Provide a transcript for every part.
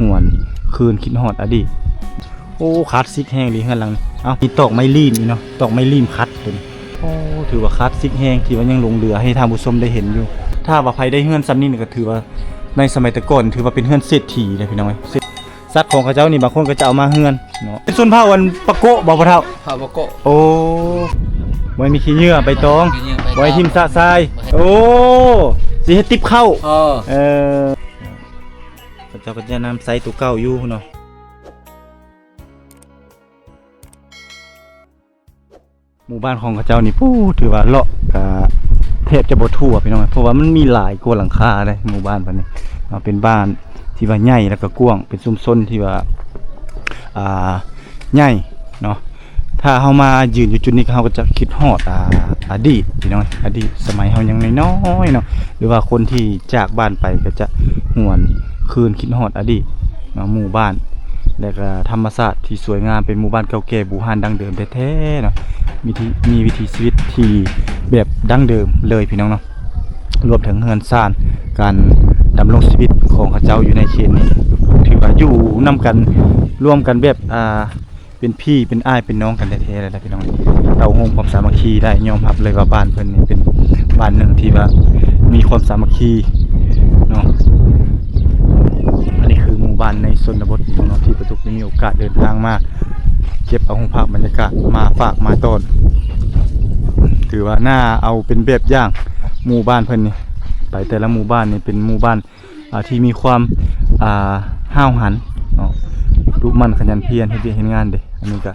ຫວນຄືນຄິດຮອດອະດີດ. ໂອ້ ຄລາສສິກແຮງອີ່ຫຼີເຮືອນຫຼັງນີ້. ເອົ້າ ມີຕອກໄມ້ລີ້ມອີກເນາະ, ຕອກໄມ້ລີ້ມຂັດຕົວນີ້. ໂອ້ ຖືວ່າຄລາສສິກແຮງ ທີ່ວ່າຍັງຫຼົງເຫຼືອໃຫ້ທ່ານຜູ້ຊົມໄດ້ເຫັນຢູ່. ຖ້າວ່າໃຜໄດ້ເຮືອນສ່ຳນີ້ນີ້ ກໍຖືວ່າໃນສະໄໝແຕ່ກ່ອນ ຖືວ່າເປັນເຮືອນເສດຖີເດ້ພີ່ນ້ອງເອີຍ. ສັດຂອງເຂົາເຈົ້ານີ້ ບາງຄົນກໍຈະເອົາມາເຮືອນເນາະ. ເປັນຊົນເຜົ່າອັນປາໂກະບໍ່ພໍ່ເຖົ້າ? ເຜົ່າປາໂກະ. ໂອ້ ບໍ່ໃຫ້ມີຂີ້ເຫຍື້ອໃບຕອງ, ຂີ້ເຫຍື້ອໃບຕອງ ບໍ່ໃຫ້ຖິ້ມຊະຊາຍ. ໂອ້ ຊິເຮັດຕິບເຂົ້າ. ເອີ ເອີ ເຂົາເຈົ້າກໍຈະນຳໃຊ້ຕົວເກົ່າຢູ່ເນາະ. ໝູ່ບ້ານຂອງເຂົາເຈົ້ານີ້ ປູ້ ຖືວ່າເລາະກະແທບຈະບໍ່ທົ່ວພີ່ນ້ອງ, ເພາະວ່າມັນມີຫຼາຍກວ່າຫຼັງຄາເດ້ ໝູ່ບ້ານເພິ່ນນີ້ເນາະ. ເປັນບ້ານທີ່ວ່າໃຫຍ່ ແລ້ວກໍກວ້າງ, ເປັນຊຸມຊົນທີ່ວ່າ ອ່າ ໃຫຍ່ເນາະ. ຖ້າເຮົາມາຢືນຢູ່ຈຸດນີ້ ເຮົາກໍຈະຄິດຮອດ ອ່າ ອະດີດພີ່ນ້ອງ, ອະດີດສະໄໝເຮົາຍັງນ້ອຍໆເນາະ, ຫຼືວ່າຄົນທີ່ຈາກບ້ານໄປກໍຈະຫວນຄືນຄິດຮອດອະດີດເນາະ, ໝູ່ບ້ານ ແລະກະທຳມະຊາດທີ່ສວຍງາມ, ເປັນໝູ່ບ້ານເກົ່າແກ່ບູຮານດັ້ງເດີມແທ້ໆເນາະ, ມີທີ່ ມີວິຖີຊີວິດທີ່ແບບດັ້ງເດີມເລີຍພີ່ນ້ອງເນາະ. ລວມເຖິງເຮືອນຊານ ການດຳລົງຊີວິດຂອງເຂົາເຈົ້າຢູ່ໃນເຂດນີ້ ຖືວ່າຢູ່ນຳກັນ ລວມກັນແບບ ອ່າ ເປັນພີ່ເປັນອ້າຍເປັນນ້ອງກັນແທ້ໆແລ້ວນະພີ່ນ້ອງ. ເຕົ້າໂຮມຄວາມສາມັກຄີໄດ້, ຍອມຮັບເລີຍວ່າບ້ານເພິ່ນນີ້ເປັນບ້ານໜຶ່ງທີ່ວ່າມີຄວາມສາມັກຄີເນາະ. ອັນນີ້ຄືໝູ່ບ້ານໃນຊົນນະບົດເນາະ ທີ່ປາຕຸກໄດ້ມີໂອກາດເດີນທາງມາເກັບເອົາຮູບພາບບັນຍາກາດມາຝາກມາຕ້ອນ. ຖືວ່າໜ້າເອົາເປັນແບບຢ່າງ ໝູ່ບ້ານເພິ່ນນີ້ ໄປແຕ່ລະໝູ່ບ້ານນີ້ເປັນໝູ່ບ້ານ ອ່າ ທີ່ມີຄວາມ ອ່າ ຫ້າວຫັນເນາະ, ດຸໝັ່ນຂະຫຍັນພຽນ ເຮັດວຽກເຮັດງານເດ້. ອັນນີ້ກະ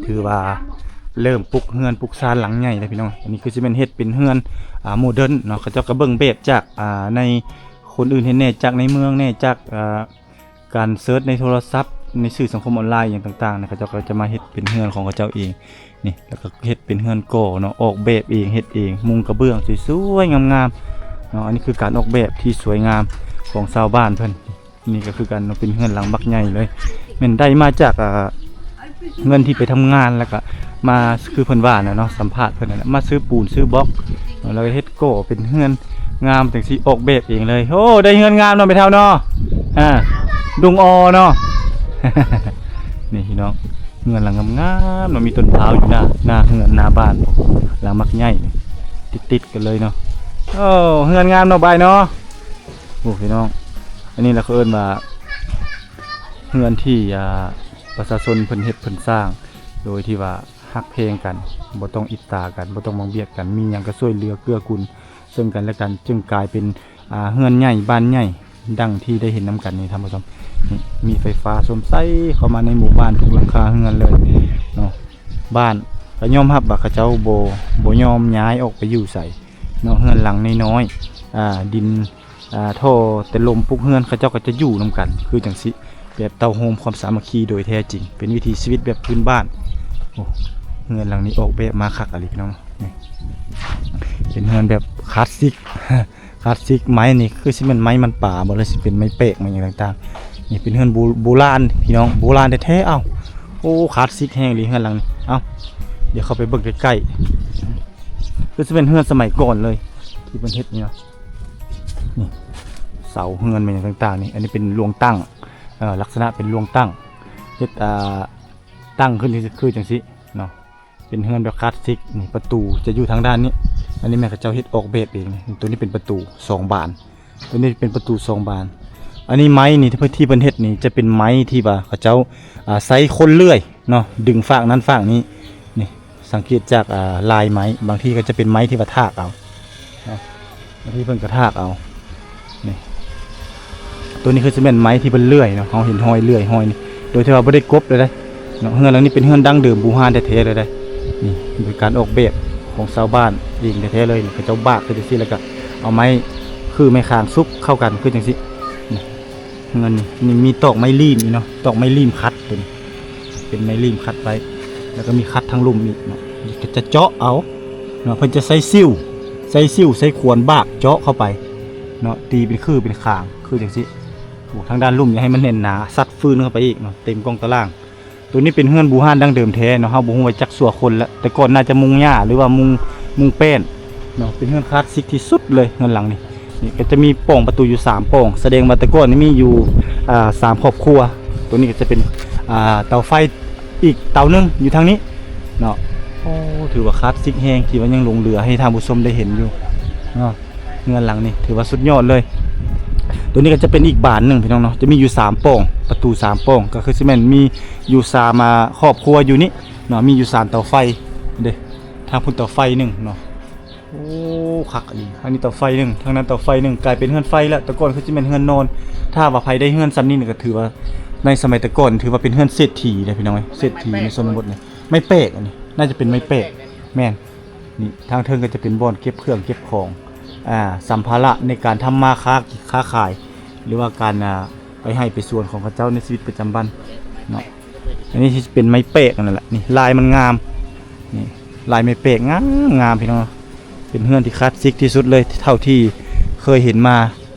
ຖືວ່າເລີ່ມປຸກເຮືອນປຸກຊານຫຼັງໃຫຍ່ແລ້ວພີ່ນ້ອງ. ອັນນີ້ຄືຊິແມ່ນເຮັດເປັນເຮືອນ ອ່າ ໂມເດີນເນາະ, ເຂົາເຈົ້າກະເບິ່ງແບບຈາກ ອ່າ ໃນຄົນອື່ນເຮັດແດ່ ຈາກໃນເມືອງແດ່ ຈາກ ອ່າ ການເສີດໃນໂທລະສັບ ໃນສື່ສັງຄົມອອນລາຍຫຍັງຕ່າງໆ ເຂົາເຈົ້າກໍຈະມາເຮັດເປັນເຮືອນຂອງເຂົາເຈົ້າເອງ. ນີ້ ແລ້ວກໍເຮັດເປັນເຮືອນກໍ່ເນາະ, ອອກແບບເອງ ເຮັດເອງ, ມຸງກະເບື້ອງສວຍໆງາມໆເນາະ. ອັນນີ້ຄືການອອກແບບທີ່ສວຍງາມຂອງຊາວບ້ານເພິ່ນ. ນີ້ກໍຄືກັນເນາະ, ເປັນເຮືອນຫຼັງບັກໃຫຍ່ເລີຍ, ແມ່ນໄດ້ມາຈາກ ອ່າ ເງິນທີ່ໄປທຳງານ ແລ້ວກໍມາ ຄືເພິ່ນວ່ານະເນາະ, ສຳພາດເພິ່ນນັ້ນແຫຼະ, ມາຊື້ປູນຊື້ບລັອກເນາະ, ແລ້ວກໍເຮັດກໍ່ເປັນເຮືອນງາມຈັ່ງຊີ້ ອອກແບບເອງເລີຍ. ໂອ້ ໄດ້ເຮືອນງາມເນາະ ແມ່ເຖົ້າເນາະ. ອ່າ ລຸງອໍເນາະ. ນີ້ພີ່ນ້ອງ ເຮືອນຫຼັງງາມໆເນາະ, ມີຕົ້ນພ້າວຢູ່ໜ້າ ໜ້າເຮືອນ ໜ້າບ້ານ ຫຼັງບັກໃຫຍ່ ຕິດໆກັນເລີຍເນາະ. ໂອ້ ເຮືອນງາມເນາະ ບາຍເນາະ. ໂອ້ ພີ່ນ້ອງ ອັນນີ້ລະເຂົາເອີ້ນວ່າເຮືອນທີ່ ອ່າ ປະຊາຊົນເພິ່ນເຮັດເພິ່ນສ້າງ ໂດຍທີ່ວ່າຮັກແພງກັນ, ບໍ່ຕ້ອງອິດສາກັນ, ບໍ່ຕ້ອງມາບຽດກັນ, ມີຫຍັງກໍຊ່ວຍເຫຼືອເກື້ອກູນເຊິ່ງກັນແລະກັນ, ຈຶ່ງກາຍເປັນ ອ່າ ເຮືອນໃຫຍ່ບ້ານໃຫຍ່ ດັ່ງທີ່ໄດ້ເຫັນນຳກັນນີ້ທ່ານຜູ້ຊົມ. ນີ້ ມີໄຟຟ້າຊົມໃສເຂົ້າມາໃນໝູ່ບ້ານທຸກຫຼັງຄາເຮືອນເລີຍເນາະ. ບ້ານກໍຍອມຮັບວ່າເຂົາເຈົ້າບໍ່ ບໍ່ຍອມຍ້າຍອອກໄປຢູ່ໃສເນາະ, ເຮືອນຫຼັງນ້ອຍໆ ອ່າ ດິນ ອ່າ ທໍ່ແຕ່ລົມປຸກເຮືອນ ເຂົາເຈົ້າກໍຈະຢູ່ນຳກັນຄືຈັ່ງຊີ້ ແບບເຕົ້າໂຮມຄວາມສາມັກຄີໂດຍແທ້ຈິງ, ເປັນວິຖີຊີວິດແບບພື້ນບ້ານ. ໂອ້ ເຮືອນຫຼັງນີ້ອອກແບບມາຄັກອີ່ຫຼີພີ່ນ້ອງ. ນີ້ ເປັນເຮືອນແບບຄລາສສິກ ຄລາສສິກ. ໄມ້ນີ້ຄືຊິແມ່ນໄມ້ມັນປາບໍ່ ຫຼືຊິເປັນໄມ້ແປກ ໄມ້ຫຍັງຕ່າງໆ. ນີ້ເປັນເຮືອນບູ ໂບລານພີ່ນ້ອງ, ໂບລານແທ້ໆ. ເອົ້າ ໂອ້ ຄລາສສິກແຮງອີ່ຫຼີເຮືອນຫຼັງນີ້. ເອົ້າ ດຽວເຂົ້າໄປເບິ່ງໃກ້ໆ. ຄືຊິແມ່ນເຮືອນສະໄໝກ່ອນເລີຍ ທີ່ເພິ່ນເຮັດນີ້ເນາະ. ນີ້ ເສົາເຮືອນແມ່ນຫຍັງຕ່າງໆນີ້, ອັນນີ້ເປັນລວງຕັ້ງ ເອີ ລັກສະນະເປັນລວງຕັ້ງ ເຮັດ ອ່າ ຕັ້ງຂຶ້ນຄືຈັ່ງຊີ້ເນາະ. ເປັນເຮືອນແບບຄລາສສິກ. ນີ້ປະຕູຈະຢູ່ທາງດ້ານນີ້, ອັນນີ້ແມ່ນເຂົາເຈົ້າເຮັດອອກແບບເອງ. ໂຕນີ້ເປັນປະຕູສອງບານ, ໂຕນີ້ເປັນປະຕູສອງບານ. ອັນນີ້ໄມ້ນີ້ທີ່ເພິ່ນ ທີ່ເພິ່ນເຮັດນີ້ຈະເປັນໄມ້ທີ່ວ່າເຂົາເຈົ້າ ອ່າ ໃຊ້ຄົນເລື່ອຍເນາະ, ດຶງຟາກນັ້ນຟາກນີ້. ນີ້ ສັງເກດຈາກ ອ່າ ລາຍໄມ້ ບາງທີກໍຈະເປັນໄມ້ທີ່ວ່າຖາກເອົາເນາະ, ບາງທີເພິ່ນກໍຖາກເອົາ. ນີ້ ໂຕນີ້ຄືຊິແມ່ນໄມ້ທີ່ເພິ່ນເລື່ອຍເນາະ, ເຮົາເຫັນຮອຍເລື່ອຍ ຮອຍນີ້ ໂດຍທີ່ວ່າບໍ່ໄດ້ກົບເລີຍເດ້ເນາະ. ເຮືອນຫຼັງນີ້ເປັນເຮືອນດັ້ງເດີມບູຮານແທ້ໆເລີຍເດ້. ນີ້ເປັນການອອກແບບຂອງຊາວບ້ານເອງແທ້ໆເລີຍ. ນີ້ ເຂົາເຈົ້າບາກຄືຈັ່ງຊີ້ ແລ້ວກໍເອົາໄມ້ ຄືໄມ້ຄາງຊຸບເຂົ້າກັນຄືຈັ່ງຊີ້. ນີ້ ເຮືອນນີ້ ນີ້ມີຕອກໄມ້ລີ້ມອີກເນາະ, ຕອກໄມ້ລີ້ມຂັດໂຕນີ້ ເປັນໄມ້ລີ້ມຂັດໄວ້ ແລ້ວກໍມີຂັດທາງລຸ່ມອີກເນາະ. ກໍຈະເຈາະເອົາເນາະ, ເພິ່ນຈະໃຊ້ສິ້ວ ໃຊ້ສິ້ວ ໃຊ້ຂວນບາກເຈາະເຂົ້າໄປເນາະ, ຕີເປັນຄືເປັນຄາງ ຄືຈັ່ງຊີ້. ໂອ້ ທາງດ້ານລຸ່ມນີ້ໃຫ້ມັນແໜ້ນໜາ ສັດຟືນເຂົ້າໄປອີກເນາະ, ເຕັມກ້ອງຕາລ່າງ. ໂຕນີ້ເປັນເຮືອນບູຮານດັ້ງເດີມແທ້ເນາະ, ເຮົາບໍ່ຮູ້ວ່າຈັກຊົ່ວຄົນລະ, ແຕ່ກ່ອນໜ້າຈະມຸງຫຍ້າ ຫຼືວ່າມຸງ ມຸງແປ້ນເນາະ. ເປັນເຮືອນຄລາສສິກທີ່ສຸດເລີຍ ເຮືອນຫຼັງນີ້. ນີ້ກໍຈະມີປ່ອງປະຕູຢູ່ສາມປ່ອງ ສະແດງວ່າແຕ່ກ່ອນນີ້ມີຢູ່ ອ່າ ສາມຄອບຄົວ. ຕົວນີ້ກໍຈະເປັນ ອ່າ ເຕົາໄຟອີກເຕົາໜຶ່ງຢູ່ທາງນີ້ເນາະ. ໂອ້ ຖືວ່າຄລາສສິກແຮງ ທີ່ວ່າຍັງຫຼົງເຫຼືອໃຫ້ທ່ານຜູ້ຊົມໄດ້ເຫັນຢູ່ເນາະ. ເຮືອນຫຼັງນີ້ຖືວ່າສຸດຍອດເລີຍ. ຕົວນີ້ກໍຈະເປັນອີກບານໜຶ່ງພີ່ນ້ອງເນາະ ຈະມີຢູ່ສາມປ່ອງ ປະຕູສາມປ່ອງ ກໍຄືຊິແມ່ນມີຢູ່ສາມ ອ່າ ຄອບຄົວຢູ່ນີ້ເນາະ. ມີຢູ່ສາມເຕົາໄຟເດ້ ທາງພຸ້ນເຕົາໄຟໜຶ່ງເນາະ. ໂອ້ ຄັກອີ່ຫຼີ ທາງນີ້ເຕົາໄຟໜຶ່ງ ທາງນັ້ນເຕົາໄຟໜຶ່ງ ກາຍເປັນເຮືອນໄຟແລ້ວ. ແຕ່ກ່ອນຄືຊິແມ່ນເຮືອນນອນ. ຖ້າວ່າໃຜໄດ້ເຮືອນສ່ຳນີ້ນີ້ ກໍຖືວ່າໃນສະໄໝແຕ່ກ່ອນຖືວ່າເປັນເຮືອນເສດຖີເດ້ພີ່ນ້ອງເອີຍ ເສດຖີໃນຊົນນະບົດນີ້. ໄມ້ແປກ ອັນນີ້ໜ້າຈະເປັນໄມ້ແປກ. ແມ່ນ ນີ້ທາງເທິງກໍຈະເປັນບ່ອນເກັບເຄື່ອງເກັບຂອງ ອ່າ ສຳພາລະໃນການທຳມາຄ້າ ຄ້າຂາຍ ຫຼືວ່າການ ອ່າ ໄປໄຮ່ໄປສວນຂອງເຂົາເຈົ້າໃນຊີວິດປະຈຳວັນເນາະ. ອັນນີ້ຊິເປັນໄມ້ແປກນັ້ນແຫຼະ ນີ້ລາຍມັນງາມ ນີ້ລາຍໄມ້ແປກງາມໆ ພີ່ນ້ອງ. ເປັນເຮືອນທີ່ຄລາສສິກທີ່ສຸດເລີຍເທົ່າທີ່ເຄີຍເຫັນມາ.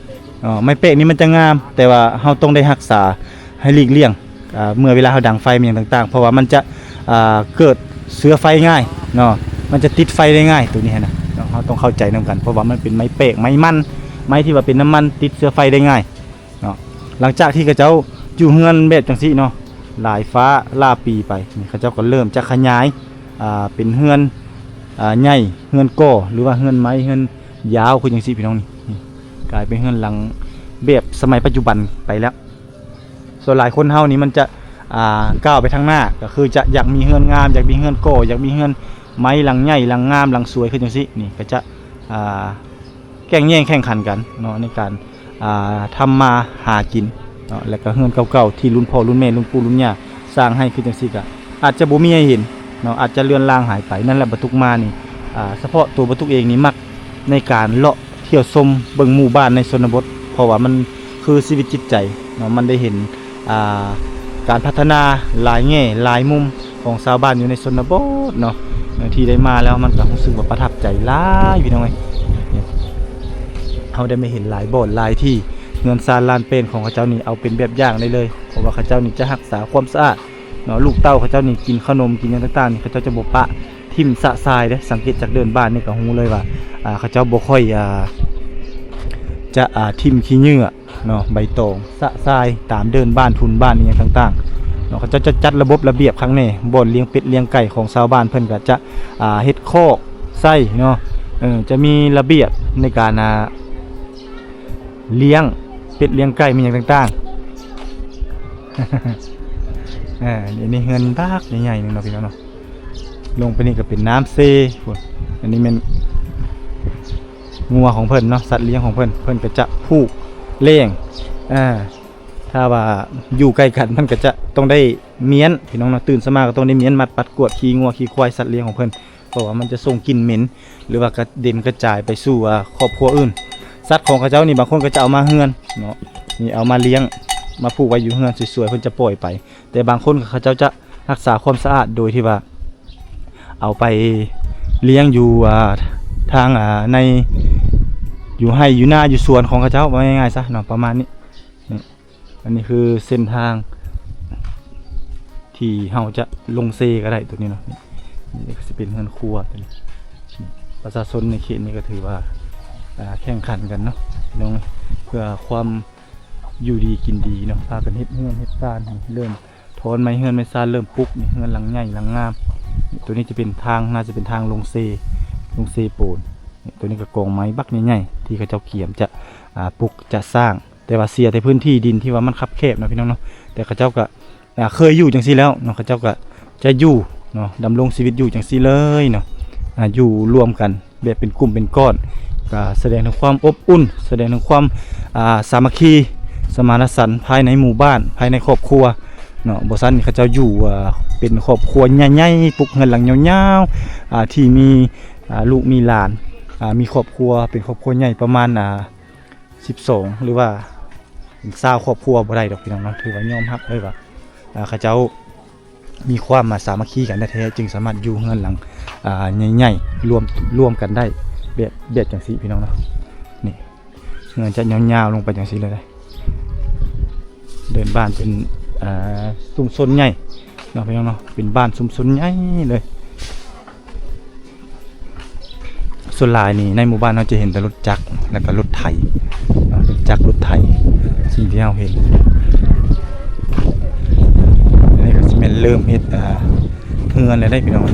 ເອີ ໄມ້ແປກນີ້ມັນຈະງາມ ແຕ່ວ່າເຮົາຕ້ອງໄດ້ຮັກສາໃຫ້ຫຼີກລ່ຽງ ອ່າ ເມື່ອເວລາເຮົາດັງໄຟ ແມ່ນຫຍັງຕ່າງໆ ເພາະວ່າມັນຈະ ອ່າ ເກີດເຊື້ອໄຟງ່າຍເນາະ ມັນຈະຕິດໄຟໄດ້ງ່າຍ ໂຕນີ້ຫັ້ນນະເນາະ. ເຮົາຕ້ອງເຂົ້າໃຈນຳກັນ ເພາະວ່າມັນເປັນໄມ້ແປກ ໄມ້ມັນ ໄມ້ທີ່ວ່າເປັນນ້ຳມັນ ຕິດເຊື້ອໄຟໄດ້ງ່າຍເນາະ. ຫຼັງຈາກທີ່ເຂົາເຈົ້າຢູ່ເຮືອນແບບຈັ່ງຊີ້ເນາະ ຫຼາຍຟ້າຫຼາຍປີໄປ ນີ້ເຂົາເຈົ້າກໍເລີ່ມຈະຂະຫຍາຍ ອ່າ ເປັນເຮືອນ ອ່າ ໃຫຍ່ ເຮືອນກໍ່ ຫຼືວ່າເຮືອນໄມ້ ເຮືອນຍາວ ຄືຈັ່ງຊີ້ ພີ່ນ້ອງ. ນີ້ ນີ້ກາຍເປັນເຮືອນຫຼັງແບບສະໄໝປັດຈຸບັນໄປແລ້ວ. ສ່ວນຫຼາຍຄົນເຮົານີ້ມັນຈະ ອ່າ ກ້າວໄປທາງໜ້າ ກໍຄືຈະຢາກມີເຮືອນງາມ ຢາກມີເຮືອນກໍ່ ຢາກມີເຮືອນໄມ້ຫຼັງໃຫຍ່ ຫຼັງງາມ ຫຼັງສວຍ ຄືຈັ່ງຊີ້. ນີ້ກໍຈະ ອ່າ ແກ່ງແຍ່ງແຂ່ງຂັນກັນເນາະ ໃນການ ອ່າ ທຳມາຫາກິນເນາະ. ແລ້ວກໍເຮືອນເກົ່າໆທີ່ລຸ້ນພໍ່ລຸ້ນແມ່ລຸ້ນປູ່ລຸ້ນຍ່າສ້າງໃຫ້ ຄືຈັ່ງຊີ້ ກໍອາດຈະບໍ່ມີໃຫ້ເຫັນເນາະ ອາດຈະເລືອນລາງຫາຍໄປ. ນັ້ນແຫຼະ ບ່າວຕຸກມານີ້ ອ່າ ສະເພາະໂຕບ່າວຕຸກເອງນີ້ມັກໃນການເລາະ ທ່ຽວຊົມເບິ່ງໝູ່ບ້ານໃນຊົນນະບົດ ເພາະວ່າມັນຄືຊີວິດຈິດໃຈເນາະ. ມັນໄດ້ເຫັນ ອ່າ ການພັດທະນາຫຼາຍແງ່ຫຼາຍມຸມຂອງຊາວບ້ານຢູ່ໃນຊົນນະບົດເນາະ ທີ່ໄດ້ມາແລ້ວມັນກໍຮູ້ສຶກວ່າປະທັບໃຈຫຼາຍ ພີ່ນ້ອງເອີຍ. ເຮົາໄດ້ມາເຫັນຫຼາຍບ່ອນຫຼາຍທີ່ ເຮືອນຊານລານແປ້ນຂອງເຂົາເຈົ້ານີ້ເອົາເປັນແບບຢ່າງໄດ້ເລີຍ ເພາະວ່າເຂົາເຈົ້ານີ້ຈະຮັກສາຄວາມສະອາດເນາະ. ລູກເຕົ້າເຂົາເຈົ້ານີ້ກິນຂະໜົມກິນຫຍັງຕ່າງໆນີ້ ເຂົາເຈົ້າຈະບໍ່ປະ ຖິ້ມຊະຊາຍເດ້. ສັງເກດຈາກເດີ່ນບ້ານນີ້ກໍຮູ້ເລີຍວ່າ ອ່າ ເຂົາເຈົ້າບໍ່ຄ່ອຍ ອ່າ ຈະ ອ່າ ຖິ້ມຂີ້ເຫຍື້ອເນາະ ໃບຕອງຊະຊາຍຕາມເດີ່ນບ້ານ ທຸ່ນບ້ານ ອີ່ຫຍັງຕ່າງໆເນາະ. ເຂົາເຈົ້າຈະຈັດລະບົບລະບຽບຄັກແນ່ ບ່ອນລ້ຽງເປັດລ້ຽງໄກ່ຂອງຊາວບ້ານເພິ່ນກໍຈະ ອ່າ ເຮັດຄອກໃສ່ເນາະ. ເອີ ຈະມີລະບຽບໃນການ ອ່າ ລ້ຽງເປັດລ້ຽງໄກ່ ມີຫຍັງຕ່າງໆ. ເອີ ນີ້ເຮືອນບັກໃຫຍ່ໆ ໜຶ່ງເນາະ ພີ່ນ້ອງເນາະ. ລົງໄປນີ້ກໍເປັນນ້ຳເຊພຸ້ນ. ອັນນີ້ແມ່ນງົວຂອງເພິ່ນເນາະ ສັດລ້ຽງຂອງເພິ່ນ ເພິ່ນກໍຈະຜູກແລ້ງ. ອ່າ ຖ້າວ່າຢູ່ໃກ້ກັນ ມັນກໍຈະຕ້ອງໄດ້ມ້ຽນ ພີ່ນ້ອງເນາະ. ຕື່ນເຊົ້າມາກໍຕ້ອງໄດ້ມ້ຽນ ມັດປັດກວາດ ຂີ້ງົວຂີ້ຄວາຍ ສັດລ້ຽງຂອງເພິ່ນ ເພາະວ່າມັນຈະສົ່ງກິ່ນເໝັນ ຫຼືວ່າກະເດັນກະຈາຍໄປສູ່ ອ່າ ຄອບຄົວອື່ນ. ສັດຂອງເຂົາເຈົ້ານີ້ ບາງຄົນກໍຈະເອົາມາເຮືອນເນາະ ນີ້ເອົາມາລ້ຽງ ມາຜູກໄວ້ຢູ່ເຮືອນສວຍໆ ເພິ່ນຈະປ່ອຍໄປ. ແຕ່ບາງຄົນເຂົາເຈົ້າຈະຮັກສາຄວາມສະອາດໂດຍທີ່ວ່າ ເອົາໄປລ້ຽງຢູ່ ອ່າ ທາງ ອ່າ ໃນ ຢູ່ໄຮ່ຢູ່ນາຢູ່ສວນຂອງເຂົາເຈົ້າ ເວົ້າງ່າຍໆຊະເນາະ ປະມານນີ້. ນີ້ ອັນນີ້ຄືເສັ້ນທາງທີ່ເຮົາຈະລົງເຊກໍໄດ້ ຕົວນີ້ເນາະ. ນີ້ ນີ້ກໍຊິເປັນເຮືອນຄົວຕົວນີ້. ປະຊາຊົນໃນເຂດນີ້ກໍຖືວ່າ ອ່າ ແຂ່ງຂັນກັນເນາະ ພີ່ນ້ອງ ເພື່ອຄວາມຢູ່ດີກິນດີເນາະ ພາກັນເຮັດເຮືອນເຮັດຊານ ເລີ່ມ ຖອນໄມ້ເຮືອນໄມ້ຊານ ເລີ່ມປຸກນີ້ ເຮືອນຫຼັງໃຫຍ່ຫຼັງງາມ. ນີ້ ຕົວນີ້ຈະເປັນທາງ ໜ້າຈະເປັນທາງລົງເຊ ລົງເຊໂປນ. ນີ້ ຕົວນີ້ກໍກອງໄມ້ບັກໃຫຍ່ໆ ທີ່ເຂົາເຈົ້າກຽມຈະ ອ່າ ປຸກຈະສ້າງ ແຕ່ວ່າເສຍແຕ່ພື້ນທີ່ດິນທີ່ວ່າມັນຄັບແຄບເນາະ ພີ່ນ້ອງເນາະ. ແຕ່ເຂົາເຈົ້າກໍ ອ່າ ເຄີຍຢູ່ຈັ່ງຊີ້ແລ້ວເນາະ ເຂົາເຈົ້າກໍຈະຢູ່ເນາະ ດຳລົງຊີວິດຢູ່ຈັ່ງຊີ້ເລີຍເນາະ. ອ່າ ຢູ່ລວມກັນ ແບບເປັນກຸ່ມເປັນກ້ອນ ກໍສະແດງເຖິງຄວາມອົບອຸ່ນ ສະແດງເຖິງຄວາມ ອ່າ ສາມັກຄີ ສະມານະສັນ ພາຍໃນໝູ່ບ້ານ ພາຍໃນຄອບຄົວເນາະ. ບໍ່ຊັ້ນເຂົາເຈົ້າຢູ່ ອ່າ ເປັນຄອບຄົວໃຫຍ່ໆ ປຸກເຮືອນຫຼັງຍາວໆ ອ່າ ທີ່ມີ ອ່າ ລູກມີຫຼານ ອ່າ ມີຄອບຄົວ ເປັນຄອບຄົວໃຫຍ່ປະມານ ອ່າ ສິບສອງ ຫຼືວ່າເປັນຊາວຄອບຄົວບໍ່ໄດ້ດອກ ພີ່ນ້ອງເນາະ. ຖືວ່າຍອມຮັບເລີຍວ່າ ອ່າ ເຂົາເຈົ້າ ມີຄວາມ ອ່າ ສາມັກຄີກັນແທ້ໆ ຈຶ່ງສາມາດຢູ່ເຮືອນຫຼັງ ອ່າ ໃຫຍ່ໆ ລວມ ລວມກັນໄດ້ ແບບ ແບບຈັ່ງຊີ້ ພີ່ນ້ອງເນາະ. ນີ້ ເຮືອນຈະຍາວໆລົງໄປຈັ່ງຊີ້ເລີຍເດ້. ເດີ່ນບ້ານເປັນ ອ່າ ຊຸມຊົນໃຫຍ່ເນາະ ພີ່ນ້ອງເນາະ ເປັນບ້ານຊຸມຊົນໃຫຍ່ເລີຍ. ສ່ວນຫຼາຍນີ້ໃນໝູ່ບ້ານເຮົາຈະເຫັນແຕ່ລົດຈັກ ແລ້ວກໍລົດໄຖເນາະ ລົດຈັກ ລົດໄຖ ສິ່ງທີ່ເຮົາເຫັນ. ອັນນີ້ກໍຊິແມ່ນເລີ່ມເຮັດ ອ່າ ເຮືອນແລ້ວເດ້ພີ່ນ້ອງ. ອື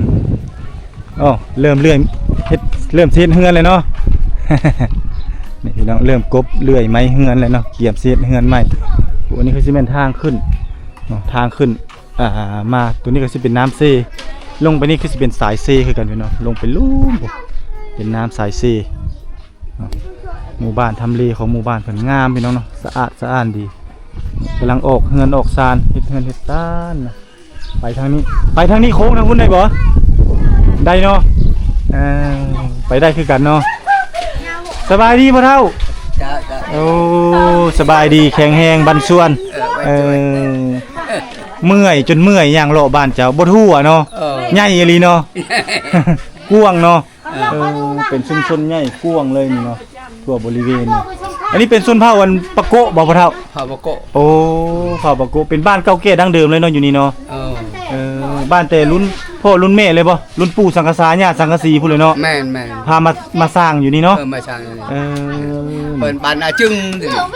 ມ ໂອ້ ເລີ່ມເລື່ອຍເຮັດ ເລີ່ມຊິເຮັດເຮືອນແລ້ວເນາະ. ນີ້ພີ່ນ້ອງ ເລີ່ມກົບເລື່ອຍໄມ້ເຮືອນແລ້ວເນາະ ກຽມຊິເຮັດເຮືອນໃໝ່. ໂອ້ ອັນນີ້ຄືຊິແມ່ນທາງຂຶ້ນເນາະ ທາງຂຶ້ນ ອ່າ ມາ ຕົວນີ້ກໍຊິເປັນນ້ຳເຊ ລົງໄປນີ້ຄືຊິເປັນສາຍເຊຄືກັນພີ່ນ້ອງ ລົງໄປລຸ່ມ ເປັນນ້ຳສາຍເຊເນາະ. ໝູ່ບ້ານ ທຳເລຂອງໝູ່ບ້ານເພິ່ນງາມພີ່ນ້ອງເນາະ ສະອາດສະອ້ານດີ ກຳລັງອອກເຮືອນອອກຊານ ເຮັດເຮືອນເຮັດຊານເນາະ. ໄປທາງນີ້ ໄປທາງນີ້ໂຄ້ງທາງພຸ້ນໄດ້ບໍ່? ໄດ້ເນາະ ເອີ ໄປໄດ້ຄືກັນເນາະ. ສະບາຍດີພໍ່ເຖົ້າ. ເຈົ້າ ເຈົ້າ ໂອ້ ສະບາຍດີ ແຂງແຮງບັນຊວນ. ເອີ ເອີ ເມື່ອຍຈົນເມື່ອຍຍ່າງເລາະບ້ານເຈົ້າ ບໍ່ທົ່ວເນາະ. ເອີ ໃຫຍ່ອີ່ຫຼີເນາະ ກວ້າງເນາະ. ເອີ ເອີ ເປັນຊຸມຊົນໃຫຍ່ກວ້າງເລີຍນີ້ເນາະ ທົ່ວບໍລິເວນນີ້. ອັນນີ້ເປັນຊົນເຜົ່າອັນປາໂກະບໍ່ພໍ່ເຖົ້າ? ເຜົ່າປາໂກະ. ໂອ້ ເຜົ່າປາໂກະ ເປັນບ້ານເກົ່າແກ່ດັ້ງເດີມເລີຍເນາະ ຢູ່ນີ້ເນາະ. ເອີ ເອີ ບ້ານແຕ່ລຸ້ນພໍ່ລຸ້ນແມ່ເລີຍບໍ່? ລຸ້ນປູ່ສັງກະສາ ຍ່າສັງກະສີພຸ້ນເລີຍເນາະ. ແມ່ນໆ ພາມາ ມາສ້າງຢູ່ນີ້ເນາະ. ເອີ ມາສ້າງຢູ່ນີ້. ເອີ ເພິ່ນບ້ານອາຈຶງ.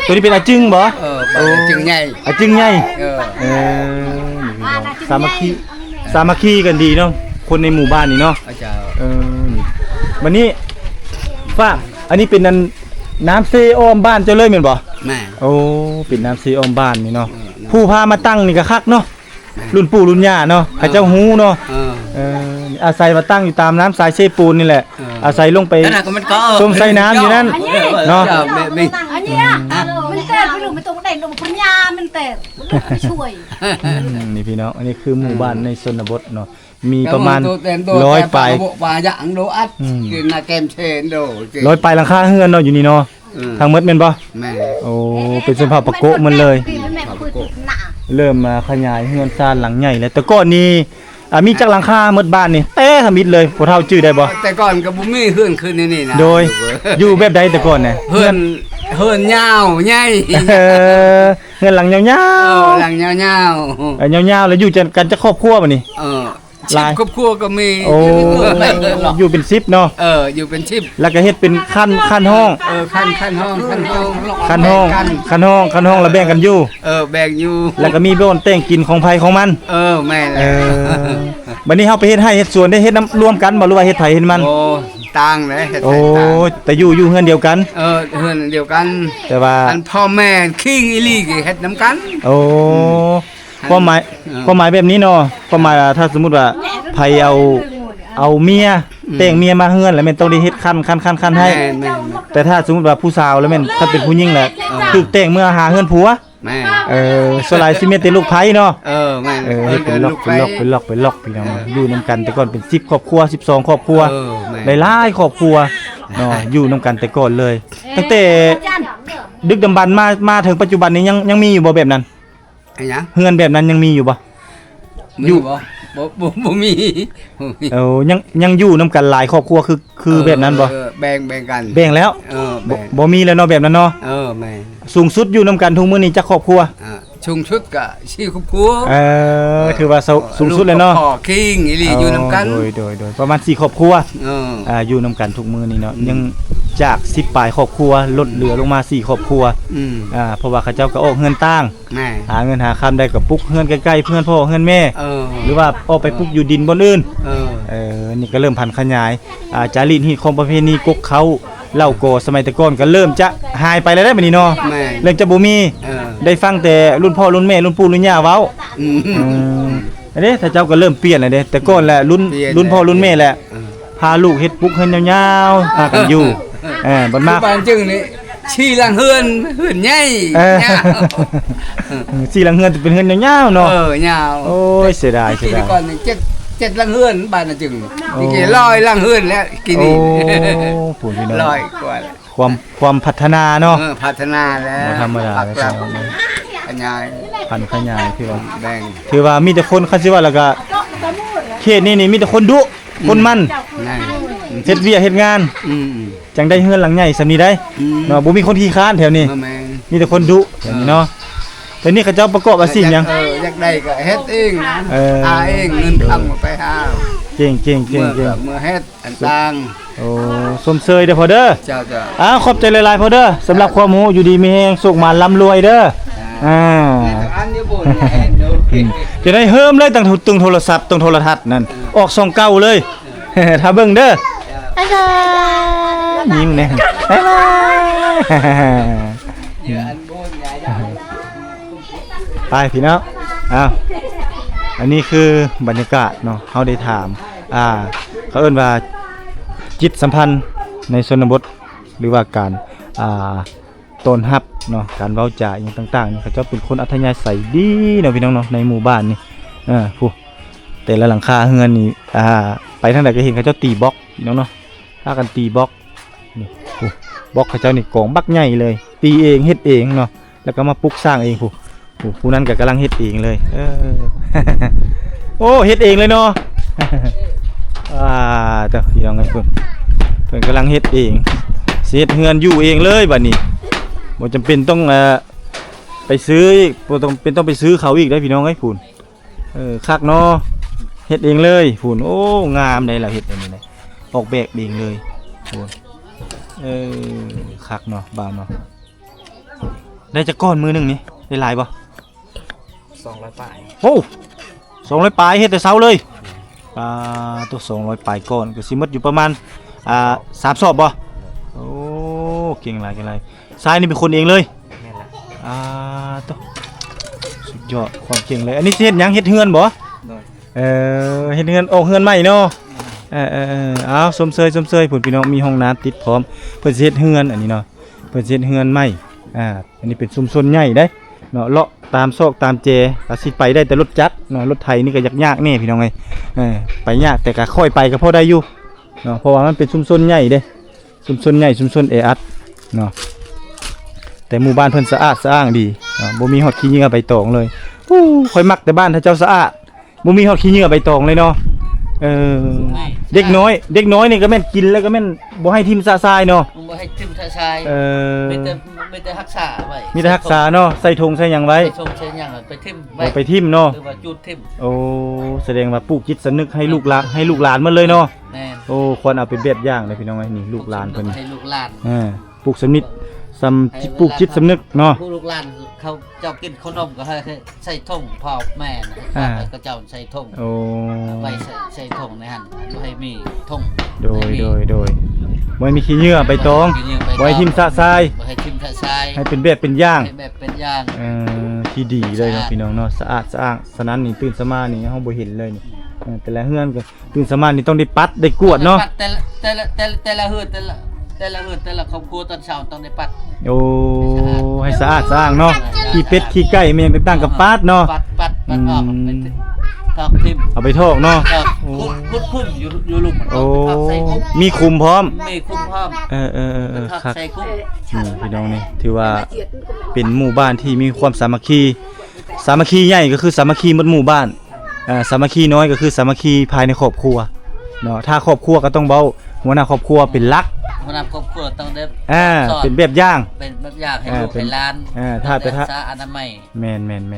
ຕົວນີ້ເປັນອາຈຶງບໍ່? ເອີ ບ້ານອາຈຶງໃຫຍ່ ອາຈຶງໃຫຍ່. ເອີ ເອີ ນີ້ເນາະ ສາມັກຄີ ສາມັກຄີກັນດີເນາະ ຄົນໃນໝູ່ບ້ານນີ້ເນາະ. ເຈົ້າ ເອີ ນີ້ ບັດນີ້ ຟ້າ ອັນນີ້ເປັນອັນ ນ້ຳເຊອ້ອມບ້ານເຈົ້າເລີຍແມ່ນບໍ່? ແມ່ນ. ໂອ້ ເປັນນ້ຳເຊອ້ອມບ້ານນີ້ເນາະ. ເອີ ຜູ້ພາມາຕັ້ງນີ້ກໍຄັກເນາະ. ແມ່ນ. ລຸ້ນປູ່ລຸ້ນຍ່າເນາະ ເອີ ເຂົາເຈົ້າຮູ້ເນາະ. ເອີ ເອີ ອາໄສວ່າຕັ້ງຢູ່ຕາມນ້ຳສາຍເຊປູນນີ້ແຫຼະ. ເອີ ອາໄສລົງໄປ ເອີ ຊົມໄຊນ້ຳຢູ່ນັ້ນເນາະ. ເອີ ແມ່ນ ແມ່ນ. ອັນນີ້ ມັນແຕ່ໄປລົງໄປຕົງໄດ້ລົງປັນຍາ ມັນແຕ່ໄປຊ່ວຍ. ອືມ ນີ້ພີ່ນ້ອງ ອັນນີ້ຄືໝູ່ບ້ານໃນຊົນນະບົດເນາະ. ມີປະມານຮ້ອຍປາຍ ອືມ ຮ້ອຍປາຍຫຼັງຄາເຮືອນເນາະ ຢູ່ນີ້ເນາະ. ເອີ ທັງໝົດແມ່ນບໍ່? ແມ່ນ. ໂອ້ ເປັນຊົນເຜົ່າປາໂກະໝົດເລີຍ. ເລີ່ມມາຂະຫຍາຍເຮືອນຊານຫຼັງໃຫຍ່ແລ້ວ. ແຕ່ກ່ອນນີ້ ອ່າ ມີຈັກຫຼັງຄາໝົດບ້ານນີ້ ແຕ່ທຳອິດເລີຍ ພໍ່ເຖົ້າຈື່ໄດ້ບໍ່? ແຕ່ກ່ອນກໍບໍ່ມີເຮືອນຄືແນວນີ້ນະ. ໂດຍ ຢູ່ແບບໃດແຕ່ກ່ອນນະ? ເຮືອນ ເຮືອນຍາວໃຫຍ່. ເອີ ເຮືອນຫຼັງຍາວໆ. ເອີ ຫຼັງຍາວໆ. ເອີ ຍາວໆ ແລ້ວຢູ່ກັນຈັກຄອບຄົວບັດນີ້? ເອີ ຫຼາຍ ສິບຄອບຄົວກໍມີ. ໂອ້ ຢູ່ເປັນສິບເນາະ. ເອີ ຢູ່ເປັນສິບ ແລ້ວກໍເຮັດເປັນຂັ້ນ ຂັ້ນຫ້ອງ. ເອີ ຂັ້ນ ຂັ້ນຫ້ອງ ຂັ້ນຫ້ອງ ຂັ້ນຫ້ອງ ແບ່ງກັນ ຂັ້ນຫ້ອງ ຂັ້ນຫ້ອງ ແລ້ວແບ່ງກັນຢູ່. ເອີ ແບ່ງຢູ່ ແລ້ວກໍມີບ່ອນແຕ່ງກິນຂອງໃຜຂອງມັນ. ເອີ ແມ່ນແລ້ວ. ເອີ ບັດນີ້ເຮົາໄປເຮັດໄຮ່ເຮັດສວນໄດ້ເຮັດນຳ ຮ່ວມກັນບໍ່ ຫຼືວ່າເຮັດໃຜເຮັດມັນ? ໂອ້ ຕ່າງເດ້ ເຮັດ ໂອ້ ໃຜຕ່າງ ແຕ່ຢູ່ ຢູ່ເຮືອນດຽວກັນ. ເອີ ເຮືອນດຽວກັນ ແຕ່ວ່າ ອັນພໍ່ແມ່ຄີງອີ່ຫຼີກໍເຮັດນຳກັນ. ໂອ້ ອືມ ຄວາມໝາຍ ເອີ ຄວາມໝາຍແບບນີ້ເນາະ ຄວາມໝາຍວ່າ ຖ້າສົມມຸດວ່າໃຜເອົາ ເອົາເມຍ ອືມ ແຕ່ງເມຍມາເຮືອນ ແລ້ວແມ່ນຕ້ອງໄດ້ເຮັດຂັ້ນ ຂັ້ນ ຂັ້ນ ຂັ້ນໃຫ້. ແມ່ນໆ ແຕ່ຖ້າສົມມຸດວ່າຜູ້ສາວແລ້ວແມ່ນ ຄັນເປັນຜູ້ຍິງແລ້ວ ເອີ ຖືກແຕ່ງເມືອຫາເຮືອນຜົວ. ແມ່ນ ເອີ ສ່ວນຫຼາຍຊິມີແຕ່ລູກໃພ້ເນາະ. ເອີ ແມ່ນ ເອີ ເຮັດເປັນລັອກ ເປັນລັອກ ເປັນລັອກ ເປັນລັອກ ພີ່ນ້ອງ. ເອີ ຢູ່ນຳກັນແຕ່ກ່ອນເປັນສິບຄອບຄົວ ສິບສອງຄອບຄົວ. ເອີ ແມ່ນ ຫຼາຍໆຄອບຄົວເນາະ ຢູ່ນຳກັນແຕ່ກ່ອນເລີຍ. ຕັ້ງແຕ່ດຶກດຳບັນມາ ມາເຖິງປັດຈຸບັນນີ້ ຍັງ ຍັງມີຢູ່ບໍ່ແບບນັ້ນ? ອີຫຍັງ? ເຮືອນແບບນັ້ນຍັງມີຢູ່ບໍ່? ມີ ຢູ່ ບໍ່? ບໍ່ ບໍ່ ບໍ່ມີ ບໍ່ມີ. ເອີ ຍັງ ຍັງຢູ່ນຳກັນຫຼາຍຄອບຄົວຄື ຄືແບບນັ້ນບໍ່? ເອີ ແບ່ງ ແບ່ງກັນ ແບ່ງແລ້ວ. ເອີ ບໍ່ ແບ່ງ ບໍ່ມີແລ້ວເນາະ ແບບນັ້ນເນາະ. ເອີ ແມ່ນ. ສູງສຸດຢູ່ນຳກັນທຸກມື້ນີ້ຈັກຄອບຄົວ? ອ່າ ສູງສຸດກໍສີ່ຄອບຄົວ. ເອີ ເອີ ຖືວ່າສູງສຸດແລ້ວເນາະ. ລູກຄອບຄົວຄີງອີ່ຫຼີ ເອີ ຢູ່ນຳກັນ. ໂດຍ ໂດຍ ໂດຍ ປະມານສີ່ຄອບຄົວ. ເອີ ອ່າ ຢູ່ນຳກັນທຸກມື້ນີ້ເນາະ. ອືມ ຍັງຈາກສິບປາຍຄອບຄົວ ອືມ ລົດເຫຼືອລົງມາສີ່ຄອບຄົວ. ອືມ ອ່າ ເພາະວ່າເຂົາເຈົ້າກໍອອກເຮືອນຕ່າງ. ແມ່ນ. ຫາເງິນຫາຄຳໄດ້ກໍປຸກເຮືອນໃກ້ໆເຮືອນພໍ່ເຮືອນແມ່. ເອີ ຫຼືວ່າອອກໄປປຸກຢູ່ດິນບ່ອນອື່ນ. ເອີ ເອີ ນີ້ກໍເລີ່ມຜັນຂະຫຍາຍ ອ່າ ຈາຣີດຮີດຄອງປະເພນີ ກົກເຄົ້າ ເຫຼົ້າກໍສະໄໝແຕ່ກ່ອນກໍເລີ່ມຈະຫາຍໄປແລ້ວເດ້ບັດນີ້ເນາະ. ແມ່ນ. ເລີ່ມຈະບໍ່ມີ. ເອີ ໄດ້ຟັງແຕ່ລຸ້ນພໍ່ລຸ້ນແມ່ລຸ້ນປູ່ລຸ້ນຍ່າເວົ້າ. ອືມ ອືມ ອັນນີ້ເຂົາເຈົ້າກໍເລີ່ມປ່ຽນແລ້ວເດ້. ແຕ່ກ່ອນແຫຼະລຸ້ນ ລຸ້ນພໍ່ລຸ້ນແມ່ແຫຼະ ເອີ ພາລູກເຮັດປຸກເຮືອນຍາວໆ ພາກັນຢູ່. ເອີ ບັດມາ ຄືບ້ານຈຶ່ງນີ້ ສີ່ຫຼັງເຮືອນ ເຮືອນໃຫຍ່. ເອີ ຍາວ ສີ່ຫຼັງເຮືອນ ເປັນເຮືອນຍາວໆເນາະ. ເອີ ຍາວ. ໂອ້ຍ ເສຍດາຍ ເສຍດາຍ. ແຕ່ກ່ອນນີ້ເຈັດ ເຈັດຫຼັງເຮືອນ ບ້ານນາຈຶງ. ໂອ້ ນີ້ກໍຮ້ອຍຫຼັງເຮືອນແລ້ວກີ້ນີ້. ໂອ້ ພຸ້ນພີ່ນ້ອງ ຮ້ອຍກວ່າແລ້ວ. ຄວາມ ຄວາມພັດທະນາເນາະ. ເອີ ພັດທະນາແລ້ວ ບໍ່ທຳມະດາເລີຍພີ່ນ້ອງ. ຂະຫຍາຍ ຜັນຂະຫຍາຍ ຖືວ່າແບ່ງ ຖືວ່າມີແຕ່ຄົນ ຄັນຊິວ່າແລ້ວກໍ ເຂດນີ້ນີ້ມີແຕ່ຄົນດຸ ອືມ ຄົນໝັ່ນ ແມ່ນ ເຮັດວຽກເຮັດງານ. ອືມ ຈັ່ງໄດ້ເຮືອນຫຼັງໃຫຍ່ສ່ຳນີ້ໄດ໋. ອືມ ເນາະ ບໍ່ມີຄົນຂີ້ຄ້ານແຖວນີ້. ແມ່ນ ມີແຕ່ຄົນດຸ ເອີ ແຖວນີ້ເນາະ. ແຖວນີ້ເຂົາເຈົ້າປະກອບອາຊີບຫຍັງ? ເອີ ຢາກໄດ້ກໍເຮັດເອງນະ. ເອີ ຫາເອງ ເງິນຄຳກໍໄປຫາ. ເກັ່ງໆໆໆ ເມື່ອເຮັດອັນຕ່າງ. ໂອ້ ຊົມເຊີຍເດີພໍ່ເດີ. ເຈົ້າໆ ອ້າວ ຂອບໃຈຫຼາຍໆພໍ່ເດີ ສຳລັບຄວາມຮູ້. ຢູ່ດີມີແຮງ ໂຊກໝານ ລ່ຳລວຍເດີ. ອ່າ ອ່າ ນີ້ກໍອັນຢູ່ບຸນແນ່ເນາະ. ຈະໄດ້ເຮີມເລີຍ ຕັ້ງ ຕັ້ງໂທລະສັບ ຕັ້ງໂທລະທັດນັ້ນ ອອກຊ່ອງເກົ່າເລີຍ. ຖ້າເບິ່ງເດີ. ບາຍບາຍ. ຍິ້ມແນ່. ບາຍບາຍ. ເອີ ອັນບຸນຍາຍາ ໄປພີ່ນ້ອງ. ອ້າວ ອັນນີ້ຄືບັນຍາກາດເນາະ ເຮົາໄດ້ຖາມ ອ່າ ເຂົາເອີ້ນວ່າຈິດສຳພັນໃນຊົນນະບົດ ຫຼືວ່າການ ອ່າ ຕ້ອນຮັບເນາະ ການເວົ້າຈາອີ່ຫຍັງຕ່າງໆນີ້ ເຂົາເຈົ້າເປັນຄົນອັດທະຍາໄສດີເນາະ ພີ່ນ້ອງເນາະ ໃນໝູ່ບ້ານນີ້. ເອີ ຜູ້ ແຕ່ລະຫຼັງຄາເຮືອນນີ້ ອ່າ ໄປທາງໃດກໍເຫັນເຂົາເຈົ້າຕີບລັອກ ພີ່ນ້ອງເນາະ ພາກັນຕີບລັອກ. ນີ້ ຜູ້ ບລັອກເຂົາເຈົ້ານີ້ກອງບັກໃຫຍ່ເລີຍ ຕີເອງເຮັດເອງເນາະ ແລ້ວກໍມາປຸກສ້າງເອງ. ຜູ້ ຜູ້ ຜູ້ນັ້ນກໍກຳລັງເຮັດເອງເລີຍ. ເອີ ໂອ້ ເຮັດເອງເລີຍເນາະ. ອ່າ ເຈົ້າ ພີ່ນ້ອງເອີຍ ເພິ່ນ ເພິ່ນກຳລັງເຮັດເອງ ຊິເຮັດເຮືອນຢູ່ເອງເລີຍບາດນີ້ ບໍ່ຈຳເປັນຕ້ອງ ເອີ ໄປຊື້ອີກ ບໍ່ຕ້ອງເປັນຕ້ອງໄປຊື້ເຂົາອີກໄດ໋ ພີ່ນ້ອງເອີຍ ພຸ້ນ. ເອີ ຄັກເນາະ ເຮັດເອງເລີຍພຸ້ນ. ໂອ້ ງາມໄດ໋ ລາວເຮັດອັນນີ້ນະ ອອກແບບເອງເລີຍພຸ້ນ. ເອີ ຄັກເນາະ ບ່າວເນາະ. ໄດ້ຈັກກ້ອນມື້ໜຶ່ງນີ້ ໄດ້ຫຼາຍບໍ່? ສອງຮ້ອຍປາຍ. ໂອ້ ສອງຮ້ອຍປາຍ ເຮັດແຕ່ເຊົ້າເລີຍ. ປາໂຕ ສອງຮ້ອຍປາຍກ້ອນ ກໍຊິໝົດຢູ່ປະມານ ອ່າ ສາມສອບບໍ່? ໂອ້ ເກັ່ງຫຼາຍ ເກັ່ງຫຼາຍ. ຊາຍນີ້ເປັນຄົນເອງເລີຍ? ແມ່ນລະ. ອ່າໂຕ ສຸດຍອດຄວາມເກັ່ງເລີຍ. ອັນນີ້ຊິເຮັດຫຍັງ? ເຮັດເຮືອນບໍ່? ໂດຍ. ເອີ ເຮັດເຮືອນ ອອກເຮືອນໃໝ່ເນາະ? ເອີໆໆ ເອົາ ຊົມເຊີຍ ຊົມເຊີຍ ພຸ້ນ ພີ່ນ້ອງ ມີຫ້ອງນ້ຳຕິດພ້ອມ ເພິ່ນຊິເຮັດເຮືອນ ອັນນີ້ເນາະ ເພິ່ນຊິເຮັດເຮືອນໃໝ່. ອ່າ ອັນນີ້ເປັນຊຸມຊົນໃຫຍ່ເດ້ເນາະ ເລາະຕາມຊອກຕາມແຈ ກໍຊິໄປໄດ້ແຕ່ລົດຈັກເນາະ ລົດໄຖນີ້ກໍຍາກໆແດ່ ພີ່ນ້ອງເອີຍ. ເອີ ໄປຍາກ ແຕ່ກໍຄ່ອຍໄປກໍພໍໄດ້ຢູ່ເນາະ ເພາະວ່າມັນເປັນຊຸມຊົນໃຫຍ່ເດ້. ຊຸມຊົນໃຫຍ່ ຊຸມຊົນແອອັດເນາະ ແຕ່ໝູ່ບ້ານເພິ່ນສະອາດສະອ້າງດີເນາະ ບໍ່ມີຮອດຂີ້ເຫຍື້ອໃບຕອງເລີຍ. ໂອ້ ຂ້ອຍມັກແຕ່ບ້ານເຂົາເຈົ້າສະອາດ ບໍ່ມີຮອດຂີ້ເຫຍື້ອໃບຕອງເລີຍເນາະ. ເອີ ເດັກນ້ອຍ ເດັກນ້ອຍນີ້ກໍແມ່ນກິນແລ້ວກໍແມ່ນບໍ່ໃຫ້ຖິ້ມຊະຊາຍເນາະ ບໍ່ໃຫ້ຖິ້ມຊະຊາຍ. ເອີ ມີແຕ່ ມີແຕ່ຮັກສາໄວ້ ມີແຕ່ຮັກສາເນາະ ໃສ່ຖົງໃສ່ຫຍັງໄວ້ ໃສ່ຖົງໃສ່ຫຍັງໄປຖິ້ມໄວ້ ບໍ່ໄປຖິ້ມເນາະ ຫຼືວ່າຈູດຖິ້ມ. ໂອ້ ສະແດງວ່າປູກຈິດສຳນຶກໃຫ້ລູກຫຼານ ໃຫ້ລູກຫຼານໝົດເລີຍເນາະ. ແມ່ນ. ໂອ້ ຄວນເອົາເປັນແບບຢ່າງເລີຍ ພີ່ນ້ອງເອີຍ ນີ້ລູກຫຼານເພິ່ນນີ້ ເອີ ປູກສຳນຶກ ເອີ ປູກສຳນິດ ສຳ ໃຫ້ລູກ ປູກຈິດສຳນຶກເນາະ ໃຫ້ລູກຫຼານເຂົາເຈົ້າກິນເຂົ້າໜົມກໍໃຫ້ໃສ່ຖົງພໍ່ແມ່ນະ ອ່າ ເຂົາເຈົ້າໃສ່ຖົງ. ໂອ້ ໄວ້ໃສ່ ໃສ່ຖົງໃນຫັ້ນ ບໍ່ໃຫ້ມີຖົງ. ໂດຍ ໃຫ້ມີ ໂດຍ ໂດຍ ບໍ່ໃຫ້ມີຂີ້ເຫຍື້ອໃບຕອງ ຂີ້ເຫຍື້ອໃບຕອງ ບໍ່ໃຫ້ຖິ້ມຊະຊາຍ ບໍ່ໃຫ້ຖິ້ມຊະຊາຍ ໃຫ້ເປັນແບບເປັນຢ່າງ ໃຫ້ເປັນແບບເປັນຢ່າງ. ເອີ ທີ່ດີເລີຍເນາະ ສະອາດ ພີ່ນ້ອງເນາະ ສະອາດສະອ້າງ. ສະນັ້ນນີ້ຕື່ນກໍ ຕື່ນສະມານີ້ເຮົາບໍ່ເຫັນເລີຍນີ້ ເອີ ແຕ່ລະເຮືອນກໍ ຕື່ນສະມານີ້ຕ້ອງໄດ້ປັດໄດ້ກວາດເນາະ ແຕ່ລະ ແຕ່ລະ ແຕ່ລະ ແຕ່ລະເຮືອນ ແຕ່ລະ ແຕ່ລະເຮືອນ ແຕ່ລະຄອບຄົວ ຕອນເຊົ້າຕ້ອງໄດ້ປັດ. ໂອ້ ໃຫ້ສະອາດສະອ້າງເນາະ ໃຫ້ສະອາດ ຂີ້ເປັດຂີ້ໄກ່ແມ່ນຫຍັງຕ່າງໆກໍປາດເນາະ ປັດ ປັດ ປັດອອກ ອືມ ໄປຖອກຖິ້ມ ເອົາໄປຖອກເນາະ. ຖອກ ໂອ້ ຂຸດ ຂຸດຂຸມຢູ່ ຢູ່ລຸ່ມ ໂອ້ ຖອກໃສ່ຂຸມ ມີຂຸມພ້ອມ ມີຂຸມພ້ອມ. ເອີໆໆ ຄັກ ໃສ່ຂຸມ. ອືມ ພີ່ນ້ອງນີ້ ຖືວ່າເປັນໝູ່ບ້ານທີ່ມີຄວາມສາມັກຄີ ສາມັກຄີໃຫຍ່ກໍຄືສາມັກຄີໝົດໝູ່ບ້ານ ເອີ ສາມັກຄີນ້ອຍກໍຄືສາມັກຄີພາຍໃນຄອບຄົວເນາະ. ຖ້າຄອບຄົວກໍຕ້ອງເວົ້າຫົວໜ້າຄອບຄົວເປັນຫຼັກ ຫົວໜ້າຄອບຄົວຕ້ອງໄດ້ ອ່າ ສອນ ເປັນແບບຢ່າງ ເປັນແບບຢ່າງໃຫ້ ອ່າ ລູກໃຫ້ຫຼານ ເອີ ຖ້າແຕ່ ຮັກສາອະນາໄມ. ແມ່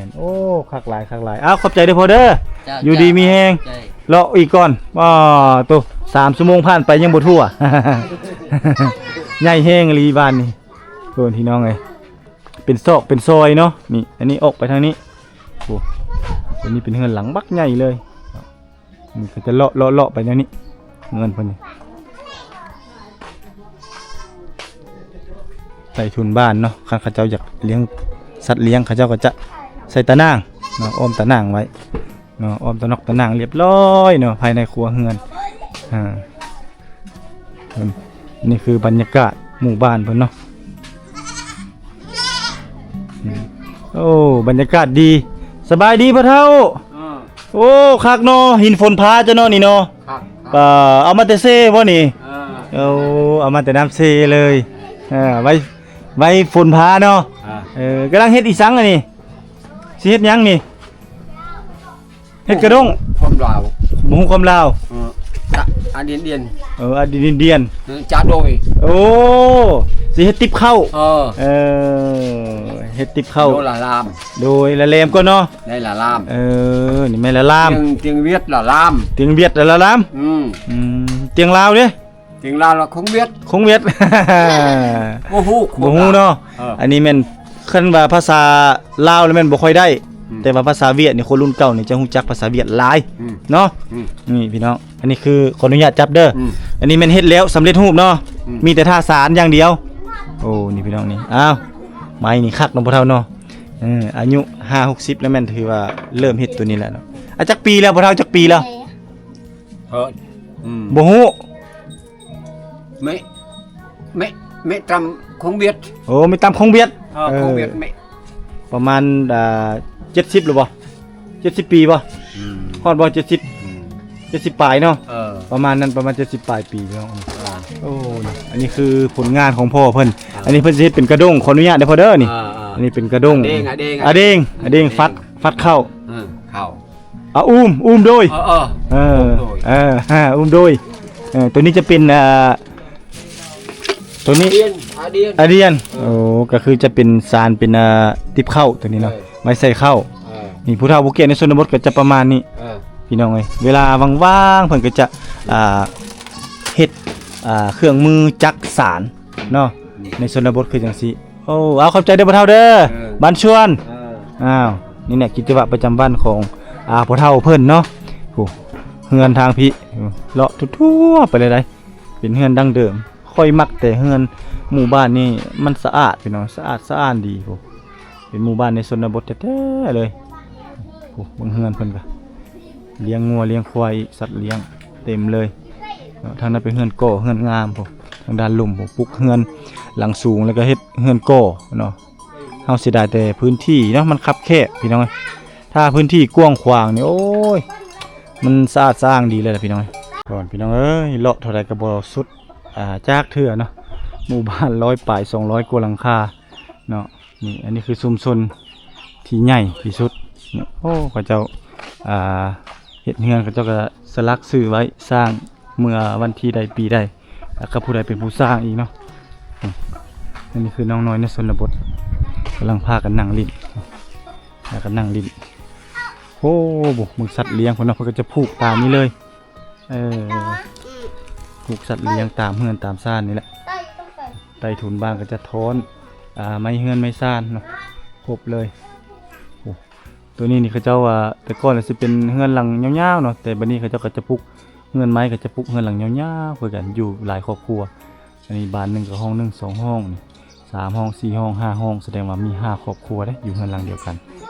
ນໆໆ ໂອ້ ຄັກຫຼາຍ ຄັກຫຼາຍ. ເອົາ ຂອບໃຈເດີພໍ່ເດີ ເຈົ້າ ຢູ່ດີມີແຮງ ເຈົ້າ ເລາະອີກກ່ອນ. ວ້າໂຕ ສາມຊົ່ວໂມງຜ່ານໄປຍັງບໍ່ທົ່ວ ໃຫຍ່ແຮງອີ່ຫຼີບ້ານນີ້ ເພິ່ນ ພີ່ນ້ອງເອີຍ. ເປັນຊອກເປັນຊອຍເນາະ ນີ້ ອັນນີ້ອອກໄປທາງນີ້. ໂອ້ ອັນນີ້ເປັນເຮືອນຫຼັງບັກໃຫຍ່ເລີຍ. ນີ້ເຂົາຈະເລາະ ເລາະ ເລາະໄປແນວນີ້ ເຮືອນເພິ່ນນີ້ ໃຕ້ຖົງບ້ານເນາະ. ຄັນເຂົາເຈົ້າຢາກລ້ຽງສັດລ້ຽງ ເຂົາເຈົ້າກໍຈະໃສ່ຕາໜ່າງເນາະ ອ້ອມຕາໜ່າງໄວ້ເນາະ ອ້ອມຕາໜ່າງ ຕາໜ່າງລຽບລ້ອຍເນາະ ພາຍໃນຄົວເຮືອນ. ອ່າ ນີ້ຄືບັນຍາກາດໝູ່ບ້ານເພິ່ນເນາະ. ອືມ ໂອ້ ບັນຍາກາດດີ. ສະບາຍດີພໍ່ເຖົ້າ. ເອີ ໂອ້ ຄັກເນາະ ຫີນຝົນພາເຈົ້າເນາະນີ້ເນາະ. ຄັກ ເອີ ເອົາມາແຕ່ເຊບໍ່ນີ້? ເອີ ໂອ້ ເອົາມາແຕ່ນ້ຳເຊເລີຍ. ເອີ ໄວ້ ໄວ້ຝົນພາເນາະ. ເອີ ກຳລັງເຮັດອີ່ສັງອັນນີ້? ຊິເຮັດຫຍັງນີ້? ເຮັດກະດ້ງຄວາມລາວ ບໍ່ຮູ້ຄວາມລາວ. ເອີ ອາດິນດຽນ ເອີ ອາດິນດຽນ ຈາໂດຍ ໂອ້ ຊິເຮັດຕິບເຂົ້າ ເອີ ເອີ ເຮັດຕິບເຂົ້າ ໂດລະລາມ ໂດຍ ລະແລມກ່ອນເນາະ ໄດ້ລະລາມ ເອີ ນີ້ແມ່ນລະລາມ ຕຽງ ຕຽງຫວຽດລະລາມ ຕຽງຫວຽດລະລາມ ອືມ ອືມ ຕຽງລາວເດ້ ຕຽງລາວລະຄົງຫວຽດ ຄົງຫວຽດ ບໍ່ຮູ້ ບໍ່ຮູ້ເນາະ ເອີ ອັນນີ້ແມ່ນ ຄັນວ່າພາສາລາວລະແມ່ນບໍ່ຄ່ອຍໄດ້ ອືມ ແຕ່ວ່າພາສາຫວຽດນີ້ ຄົນລຸ້ນເກົ່ານີ້ຈະຮູ້ຈັກພາສາຫວຽດຫຼາຍ ອືມ ເນາະ ອືມ ນີ້ພີ່ນ້ອງ ອັນນີ້ຄືຂໍອະນຸຍາດຈັບເດີ ອືມ ອັນນີ້ແມ່ນເຮັດແລ້ວສຳເລັດຮູບເນາະ ອືມ ມີແຕ່ທາສານຢ່າງດຽວ ໂອ້ ນີ້ພີ່ນ້ອງນີ້ ອ້າວ ໄມ້ນີ້ຄັກເນາະພໍ່ເຖົ້າເນາະ ເອີ ອາຍຸຫ້າຫົກສິບແລ້ວແມ່ນຖືວ່າເລີ່ມເຮັດໂຕນີ້ແລ້ວເນາະ ອາ ຈັກປີແລ້ວພໍ່ເຖົ້າ ຈັກປີແລ້ວ? ເອີ ອືມ ບໍ່ຮູ້ ແມ່ ແມ່ ແມ່ຕຳຄົງຫວຽດ ໂອ້ ແມ່ຕຳຄົງຫວຽດ ເອີ ເອີ ຄົງຫວຽດແມ່ ປະມານ ອ່າ ເຈັດສິບແລ້ວບໍ່? ເຈັດສິບປີບໍ່? ອືມ ຮອດບໍ່ ເຈັດສິບ? ອືມ ເຈັດສິບປາຍເນາະ ເອີ ປະມານນັ້ນ ປະມານເຈັດສິບປາຍປີເນາະ ອ່າ ໂອ້ ນີ້ ອັນນີ້ຄືຜົນງານຂອງພໍ່ເພິ່ນ ອ່າ ອັນນີ້ເພິ່ນຊິເຮັດເປັນກະດ້ງ ຂໍອະນຸຍາດເດີພໍ່ເດີ ນີ້ ອ່າໆ ອັນນີ້ເປັນກະດ້ງ ອາເດ້ງ ອາເດ້ງ ອາເດ້ງ ອາເດ້ງ ອາເດ້ງ ຟັດ ຟັດເຂົ້າ ເອີ ເຂົ້າ ອາ ອຸ້ມ ອຸ້ມໂດຍ ເອີ ເອີ ອຸ້ມໂດຍ ເອີ ອຸ້ມໂດຍ ເອີ ໂຕນີ້ຈະເປັນ ອ່າ ໂຕນີ້ ອາດຽນ ອາດຽນ ອາດຽນ ເອີ ໂອ້ ກໍຄືຈະເປັນສານ ເປັນ ອ່າ ຕິບເຂົ້າໂຕນີ້ເນາະ ເອີ ໄວ້ໃສ່ເຂົ້າ ເອີ ນີ້ຜູ້ເຖົ້າຜູ້ແກ່ໃນຊົນນະບົດກໍຈະປະມານນີ້ ເອີ ພີ່ນ້ອງເອີຍ ເວລາວ່າງໆ ເພິ່ນກໍຈະ ອ່າ ເຮັດ ອ່າ ເຄື່ອງມືຈັກສານເນາະ ອືມ ໃນຊົນນະບົດຄືຈັ່ງຊີ້ ໂອ້ ເອົາ ຂອບໃຈເດີພໍ່ເຖົ້າເດີ ເອີ ບານຊວນ ເອີ ອ້າວ ນີ້ແຫຼະກິດຈະວະປະຈຳວັນຂອງ ອ່າ ພໍ່ເຖົ້າເພິ່ນເນາະ ໂອ້ ເຮືອນທາງພີ້ ເລາະທົ່ວໆ ໄປເລີຍໄດ໋ ເປັນເຮືອນດັ້ງເດີມ ຂ້ອຍມັກແຕ່ເຮືອນໝູ່ບ້ານນີ້ ມັນສະອາດພີ່ນ້ອງ ສະອາດສະອ້ານດີ ໂອ້ ເປັນໝູ່ບ້ານໃນຊົນນະບົດແທ້ໆ ເລີຍ ໂອ້ ເບິ່ງເຮືອນເພິ່ນກະ ລ້ຽງງົວລ້ຽງຄວາຍ ສັດລ້ຽງເຕັມເລີຍເນາະ ທາງນັ້ນເປັນເຮືອນກໍ່ເຮືອນງາມພຸ້ນ ທາງດ້ານລຸ່ມພຸ້ນ ປຸກເຮືອນຫຼັງສູງ ແລ້ວກໍເຮັດເຮືອນກໍ່ເນາະ ເຮົາເສຍດາຍແຕ່ພື້ນທີ່ເນາະ ມັນຄັບແຄບພີ່ນ້ອງເອີຍ ຖ້າພື້ນທີ່ກວ້າງຂວາງນີ້ ໂອ້ຍ ມັນສະອາດສະອ້າງດີເລີຍລະພີ່ນ້ອງເອີຍ ກ່ອນພີ່ນ້ອງເອີຍ ເລາະເທົ່າໃດກໍບໍ່ສຸດ ອ່າ ຈັກເທື່ອເນາະ ໝູ່ບ້ານຮ້ອຍປາຍ ສອງຮ້ອຍກວ່າຫຼັງຄາເນາະ ນີ້ ອັນນີ້ຄືຊຸມຊົນທີ່ໃຫຍ່ທີ່ສຸດເນາະ ໂອ້ ເຂົາເຈົ້າ ອ່າ ເຮັດເຮືອນ ເຂົາເຈົ້າກໍສະຫຼັກຊື່ໄວ້ ສ້າງເມື່ອວັນທີໃດປີໃດ ແລ້ວກໍຜູ້ໃດເປັນຜູ້ສ້າງອີກເນາະ ອືມ ອັນນີ້ຄືນ້ອງນ້ອຍໃນຊົນນະບົດ ກຳລັງພາກັນນັ່ງຫຼິ້ນ ພາກັນນັ່ງຫຼິ້ນ ໂອ້ ເບິ່ງສັດລ້ຽງເພິ່ນເນາະ ເພິ່ນກໍຈະຜູກຕາມນີ້ເລີຍ ເອີ ຜູກສັດລ້ຽງຕາມເຮືອນຕາມຊານນີ້ແຫຼະ ໃຕ້ຖົນບ້ານກໍຈະທ້ອນ ອ່າ ໄມ້ເຮືອນໄມ້ຊານເນາະ ຄົບເລີຍ ໂອ້ ໂຕນີ້ນີ້ເຂົາເຈົ້າວ່າ ແຕ່ກ່ອນລະຊິເປັນເຮືອນຫຼັງຍາວໆເນາະ ແຕ່ບັດນີ້ເຂົາເຈົ້າກໍຈະປຸກເຮືອນໄມ້ ກໍຈະປຸກເຮືອນຫຼັງຍາວໆຄືກັນ ຢູ່ຫຼາຍຄອບຄົວ ອັນນີ້ບ້ານໜຶ່ງກໍຫ້ອງໜຶ່ງ ສອງຫ້ອງນີ້ ສາມຫ້ອງ ສີ່ຫ້ອງ ຫ້າຫ້ອງ ສະແດງວ່າມີຫ້າຄອບຄົວເດ້ ຢູ່ເຮືອນຫຼັງດຽວກັນ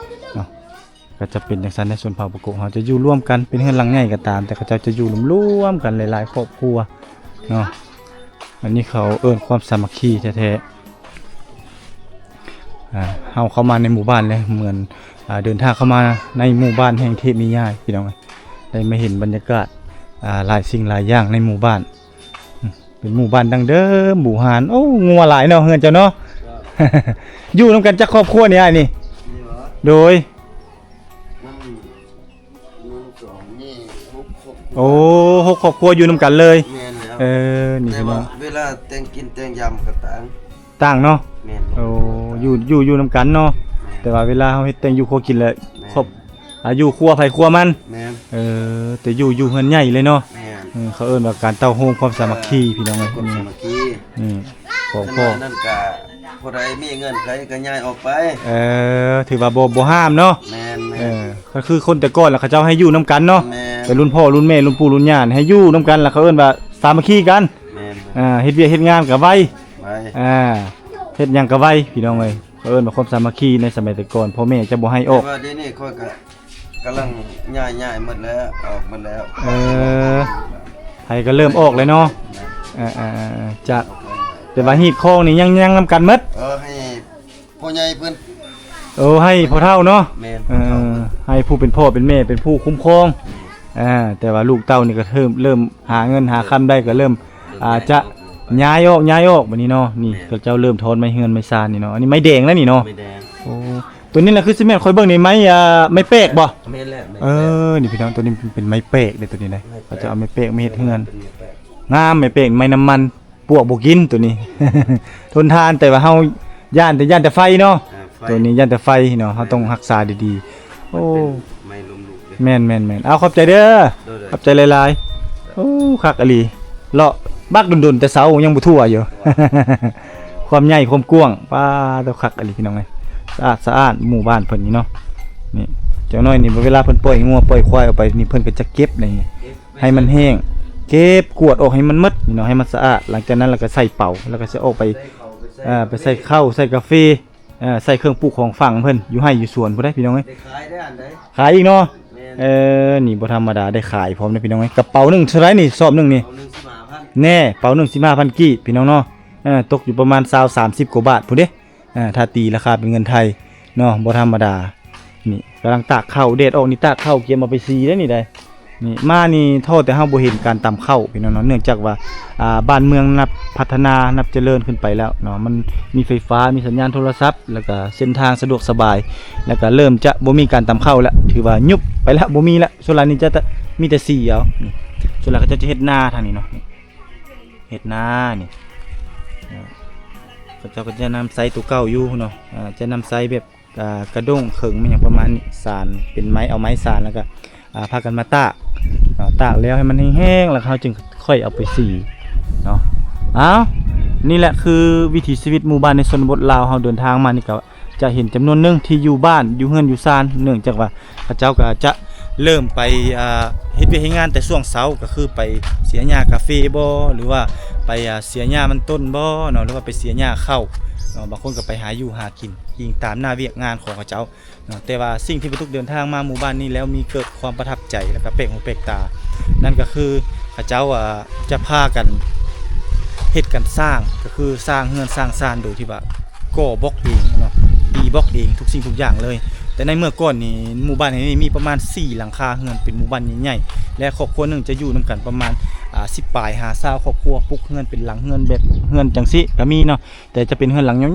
ເນາະ ກໍຈະເປັນຈັ່ງຊັ້ນໃນຊົນເຜົ່າປາໂກະເຮົາຈະຢູ່ລວມກັນ ເປັນເຮືອນຫຼັງໃຫຍ່ກໍຕາມ ແຕ່ເຂົາເຈົ້າຈະຢູ່ລວມໆກັນຫຼາຍໆຄອບຄົວເນາະ ອັນນີ້ເຂົາເອີ້ນຄວາມສາມັກຄີແທ້ໆ ອ່າ ເຮົາເຂົ້າມາໃນໝູ່ບ້ານແລ້ວ ເໝືອນ ອ່າ ເດີນທາງເຂົ້າມາໃນໝູ່ບ້ານແຫ່ງເທບນິຍາຍ ພີ່ນ້ອງເອີຍ ໄດ້ມາເຫັນບັນຍາກາດ ອ່າ ຫຼາຍສິ່ງຫຼາຍຢ່າງໃນໝູ່ບ້ານ ເປັນໝູ່ບ້ານດັ້ງເດີມບູຮານ ໂອ້ ງົວຫຼາຍເນາະ ເຮືອນເຈົ້າເນາະ ເຈົ້າ ຢູ່ນຳກັນຈັກຄອບຄົວນີ້ອ້າຍນີ້? ນີ້ຫວາ? ໂດຍ ມັນ ມັນສອງ ມີຫົກຄອບຄົວ ໂອ້ ຫົກຄອບຄົວຢູ່ນຳກັນເລີຍ ແມ່ນແລ້ວ ເອີ ນີ້ ແຕ່ວ່າເວລາແຕ່ງກິນແຕ່ງຢຳກໍຕ່າງ ຕ່າງເນາະ ແມ່ນ ໂອ້ ຢູ່ ຢູ່ ຢູ່ນຳກັນເນາະ ແມ່ນ ແຕ່ວ່າເວລາເຮົາເຮັດແຕ່ງຢູ່ຄົວກິນແລ້ວ ແມ່ນ ຄອບ ອ່າ ຢູ່ຄົວໃຜຄົວມັນ ແມ່ນ ເອີ ແຕ່ຢູ່ ຢູ່ເຮືອນໃຫຍ່ເລີຍເນາະ ແມ່ນ ເອີ ເຂົາເອີ້ນວ່າການເຕົ້າໂຮມຄວາມສາມັກຄີ ເອີ ພີ່ນ້ອງເອີຍ ຄວາມສາມັກຄີ ນີ້ ຂອງພໍ່ ນັ້ນກະຜູ້ໃດມີເງື່ອນໄຂກໍຍ້າຍອອກໄປ ເອີ ຖືວ່າບໍ່ ບໍ່ຫ້າມເນາະ ແມ່ນໆ ເອີ ກໍຄືຄົນແຕ່ກ່ອນລະເຂົາເຈົ້າໃຫ້ຢູ່ນຳກັນເນາະ ແມ່ນ ແຕ່ລຸ້ນພໍ່ລຸ້ນແມ່ລຸ້ນປູ່ລຸ້ນຍ່າໃຫ້ຢູ່ນຳກັນລະເຂົາເອີ້ນວ່າສາມັກຄີກັນ ແມ່ນ ອ່າ ເຮັດວຽກເຮັດງານກໍໄວ ໄວ ອ່າ ເຮັດຫຍັງກໍໄວ ພີ່ນ້ອງເອີຍ ເຂົາເອີ້ນວ່າຄວາມສາມັກຄີໃນສະໄໝແຕ່ກ່ອນ ພໍ່ແມ່ຈະບໍ່ໃຫ້ອອກ ແຕ່ວ່າດຽວນີ້ຂ້ອຍກໍ ກຳລັງຍ້າຍ ຍ້າຍໝົດແລ້ວ ອອກໝົດແລ້ວ ເອີ ໃຜກໍເລີ່ມອອກແລ້ວເນາະ ເອີໆໆ ຈາກ ແຕ່ວ່າຮີດຄອງນີ້ຍັງ ຍັງນຳກັນໝົດ ເອີ ໃຫ້ພໍ່ໃຫຍ່ເພິ່ນ ໂອ້ ໃຫ້ພໍ່ເຖົ້າເນາະ ແມ່ນ ເອີ ໃຫ້ຜູ້ເປັນພໍ່ເປັນແມ່ເປັນຜູ້ຄຸ້ມຄອງ ອ່າ ແຕ່ວ່າລູກເຕົ້ານີ້ກໍເລີ່ມ ເລີ່ມຫາເງິນຫາຄຳໄດ້ ກໍເລີ່ມ ອ່າ ຈະຍ້າຍອອກ ຍ້າຍອອກບັດນີ້ເນາະ ນີ້ ແມ່ນ ເຂົາເຈົ້າເລີ່ມຖອນໄມ້ເຮືອນໄມ້ຊານນີ້ເນາະ ອັນນີ້ໄມ້ແດງນະນີ້ເນາະ ໄມ້ແດງ ໂອ້ ຕົວນີ້ລະຄືຊິແມ່ນ ຂ້ອຍເບິ່ງນີ້ໄມ້ ອ່າ ໄມ້ແປກບໍ່? ແມ່ນແຫຼະ ໄມ້ແປກ. ເອີ ນີ້ພີ່ນ້ອງ ຕົວນີ້ເປັນໄມ້ແປກເດ້ ຕົວນີ້ນະ. ເຂົາເຈົ້າເອົາໄມ້ແປກມາເຮັດເຮືອນ ງາມ. ໄມ້ແປກ ໄມ້ນ້ຳມັນ ປວກບໍ່ກິນຕົວນີ້ ທົນທານ ແຕ່ວ່າເຮົາຢ້ານແຕ່ ຢ້ານແຕ່ໄຟເນາະ. ອ່າ ໄຟ ຕົວນີ້ຢ້ານແຕ່ໄຟເນາະ ເຮົາຕ້ອງຮັກສາດີໆ. ໂອ້ ມັນເປັນໄມ້ລົ້ມລຸກເດ້. ແມ່ນໆໆ ເອົາ ຂອບໃຈເດີ. ໂດຍໆ ຂອບໃຈຫຼາຍໆ. ໂອ້ ຄັກອີ່ຫຼີ ເລາະບັກດົນໆ ແຕ່ເຊົ້າຍັງບໍ່ທົ່ວຢູ່. ຄວາມໃຫຍ່ຄວາມກວ້າງ ປ້າດ ຄັກອີ່ຫຼີພີ່ນ້ອງເອີຍ. ສະອາດສະອ້ານໝູ່ບ້ານເພິ່ນນີ້ເນາະ. ນີ້ ຈັກໜ້ອຍນີ້ ເວລາເພິ່ນປ່ອຍງົວປ່ອຍຄວາຍອອກໄປນີ້ ເພິ່ນກໍຈະເກັບນີ້ ໃຫ້ມັນແຫ້ງ ເກັບກວາດອອກໃຫ້ມັນໝົດນີ້ເນາະ ໃຫ້ມັນສະອາດ. ຫຼັງຈາກນັ້ນແລ້ວກໍໃສ່ເປົາ ແລ້ວກໍຊິອອກໄປ ເອີ ໄປໃສ່ເຂົ້າ ໃສ່ກາເຟ ເອີ ໃສ່ເຄື່ອງປູກຂອງຝັງເພິ່ນ ຢູ່ໄຮ່ຢູ່ສວນພຸ້ນເດ້ພີ່ນ້ອງເອີຍ. ໄດ້ຂາຍໄດ້ອັນໃດ ຂາຍອີກເນາະ. ແມ່ນ ເອີ ນີ້ບໍ່ທຳມະດາ ໄດ້ຂາຍພ້ອມເດ້ພີ່ນ້ອງເອີຍ. ກະເປົາໜຶ່ງເທົ່າໃດນີ້ ສອບໜຶ່ງນີ້? ເປົາໜຶ່ງສິບຫ້າພັນ ແນ່ ເປົາໜຶ່ງສິບຫ້າພັນກີບພີ່ນ້ອງເນາະ. ເອີ ຕົກຢູ່ປະມານຊາວ ສາມສິບກວ່າບາດພຸ້ນເດ້. ເອີ ຖ້າຕີລາຄາເປັນເງິນໄທເນາະ ບໍ່ທຳມະດາ. ນີ້ກຳລັງຕາກເຂົ້າ ແດດອອກນີ້ຕາກເຂົ້າ ກຽມເອົາໄປສີໄດ້ນີ້ໄດ໋. ນີ້ມານີ້ທໍ້ແຕ່ເຮົາບໍ່ເຫັນການຕຳເຂົ້າພີ່ນ້ອງເນາະ ເນື່ອງຈາກວ່າ ອ່າ ບ້ານເມືອງນັບພັດທະນາ ນັບຈະເລີນຂຶ້ນໄປແລ້ວເນາະ ມັນມີໄຟຟ້າ ມີສັນຍານໂທລະສັບ ແລ້ວກະເສັ້ນທາງສະດວກສະບາຍ ແລ້ວກະເລີ່ມຈະບໍ່ມີການຕຳເຂົ້າແລ້ວ ຖືວ່າຍຸບໄປແລ້ວ ບໍ່ມີແລ້ວ. ສ່ວນຫຼາຍນີ້ຈະ ຈະມີແຕ່ສີເອົາ. ນີ້ ສ່ວນຫຼາຍເຂົາເຈົ້າຈະເຮັດນາທາງນີ້ເນາະ ນີ້ ເຮັດນານີ້ ເຂົາເຈົ້າກໍຈະນຳໃຊ້ຕົວເກົ່າຢູ່ເນາະ ອ່າ ຈະນຳໃຊ້ແບບ ອ່າ ກະດ້ງເຂີງ ແມ່ນຫຍັງປະມານນີ້ ສານເປັນໄມ້ ເອົາໄມ້ສານ ແລ້ວກໍ ອ່າ ພາກັນມາຕາກເນາະ ຕາກແລ້ວໃຫ້ມັນແຫ້ງໆ ແລ້ວເຮົາຈຶ່ງຄ່ອຍເອົາໄປສີເນາະ. ອ້າວ ນີ້ແຫຼະຄືວິຖີຊີວິດໝູ່ບ້ານໃນຊົນນະບົດລາວເຮົາ ເດີນທາງມານີ້ກໍຈະເຫັນຈຳນວນໜຶ່ງທີ່ຢູ່ບ້ານ ຢູ່ເຮືອນຢູ່ຊານ ເນື່ອງຈາກວ່າ ເຂົາເຈົ້າກໍຈະເລີ່ມໄປ ອ່າ ເຮັດວຽກເຮັດງານແຕ່ຊ່ວງເຊົ້າ ກໍຄືໄປເສຍຫຍ້າກາເຟບໍ ຫຼືວ່າໄປ ອ່າ ເສຍຫຍ້າມັນຕົ້ນບໍເນາະ ຫຼືວ່າໄປເສຍຫຍ້າເຂົ້າເນາະ. ບາງຄົນກໍໄປຫາຢູ່ຫາກິນ ອີງຕາມໜ້າວຽກງານຂອງເຂົາເຈົ້າເນາະ. ແຕ່ວ່າສິ່ງທີ່ປະຕຸກເດີນທາງມາໝູ່ບ້ານນີ້ແລ້ວ ມີເກີດຄວາມປະທັບໃຈ ແລ້ວກໍແປກຫູແປກຕາ ນັ້ນກໍຄືເຂົາເຈົ້າ ອ່າ ຈະພາກັນເຮັດກັນສ້າງ ກໍຄືສ້າງເຮືອນສ້າງຊານ ໂດຍທີ່ວ່າ ກໍ່ບລັອກເອງເນາະ ຕີບລັອກເອງທຸກສິ່ງທຸກຢ່າງເລີຍ. ແຕ່ໃນເມື່ອກ່ອນນີ້ ໝູ່ບ້ານແຫ່ງນີ້ມີປະມານສີ່ຫຼັງຄາເຮືອນ ເປັນໝູ່ບ້ານໃຫຍ່ໆ ແລະ ຄອບຄົວໜຶ່ງຈະຢູ່ນຳກັນປະມານ ອ່າ ສິບປາຍຫາຊາວຄອບຄົວ ປຸກເຮືອນເປັນຫຼັງເຮືອນແບບເຮືອນຈັ່ງຊີ້ກໍມີເນາະ. ແຕ່ຈະເປັນເຮືອນຫຼັງຍາ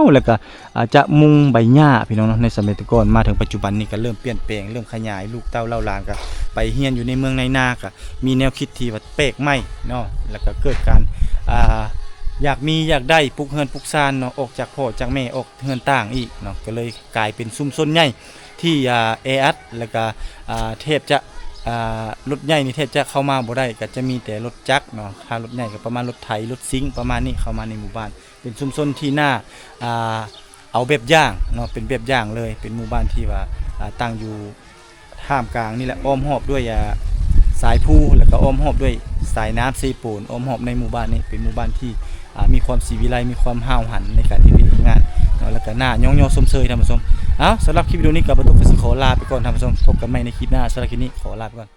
ວໆ ແລ້ວກໍ ອາ ຈະມຸງໃບຫຍ້າ ພີ່ນ້ອງເນາະ. ໃນສະໄໝແຕ່ກ່ອນ ມາເຖິງປັດຈຸບັນນີ້ກໍເລີ່ມປ່ຽນແປງ ເລີ່ມຂະຫຍາຍ ລູກເຕົ້າເຕົ້າຫຼານກໍໄປຮຽນຢູ່ໃນເມືອງໃນນາ ກໍມີແນວຄິດທີ່ວ່າແປກໃໝ່ເນາະ ແລ້ວກໍເກີດການ ອ່າ ຢາກມີຢາກໄດ້ ປຸກເຮືອນປຸກຊານເນາະ ອອກຈາກພໍ່ຈາກແມ່ ອອກເຮືອນຕ່າງອີກເນາະ ກໍເລີຍກາຍເປັນຊຸມຊົນໃຫຍ່ທີ່ ອ່າ ແອອັດ ແລ້ວກໍ ອ່າ ແທບຈະ ອ່າ ລົດໃຫຍ່ນີ້ແທບຈະເຂົ້າມາບໍ່ໄດ້ ກໍຈະມີແຕ່ລົດຈັກເນາະ ຖ້າລົດໃຫຍ່ກໍປະມານລົດໄຖ ລົດຊິງ ປະມານນີ້ ເຂົ້າມາໃນໝູ່ບ້ານ. ເປັນຊຸມຊົນທີ່ໜ້າ ອ່າ ເອົາແບບຢ່າງເນາະ ເປັນແບບຢ່າງເລີຍ ເປັນໝູ່ບ້ານທີ່ວ່າ ອ່າ ຕັ້ງຢູ່ທ່າມກາງນີ້ແຫຼະ ອ້ອມຮອບດ້ວຍ ອ່າ ສາຍພູ ແລ້ວກໍອ້ອມຮອບດ້ວຍສາຍນ້ຳເຊໂປນ ອ້ອມຮອບໃນໝູ່ບ້ານນີ້ ເປັນໝູ່ບ້ານທີ່ ອ່າ ມີຄວາມສີວິໄລ ມີຄວາມຫ້າວຫັນໃນການເຮັດວຽກເຮັດງານເນາະ ແລ້ວກໍໜ້າຍ້ອງຍໍຊົມເຊີຍ ທ່ານຜູ້ຊົມ. ເອົາ ສຳລັບຄລິບວິດີໂອນີ້ກໍບໍ່ຕົກກໍຊິຂໍລາໄປກ່ອນ ທ່ານຜູ້ຊົມ ພົບກັນໃໝ່ໃນຄລິບໜ້າ. ສຳລັບຄລິບນີ້ຂໍລາໄປກ່ອນ.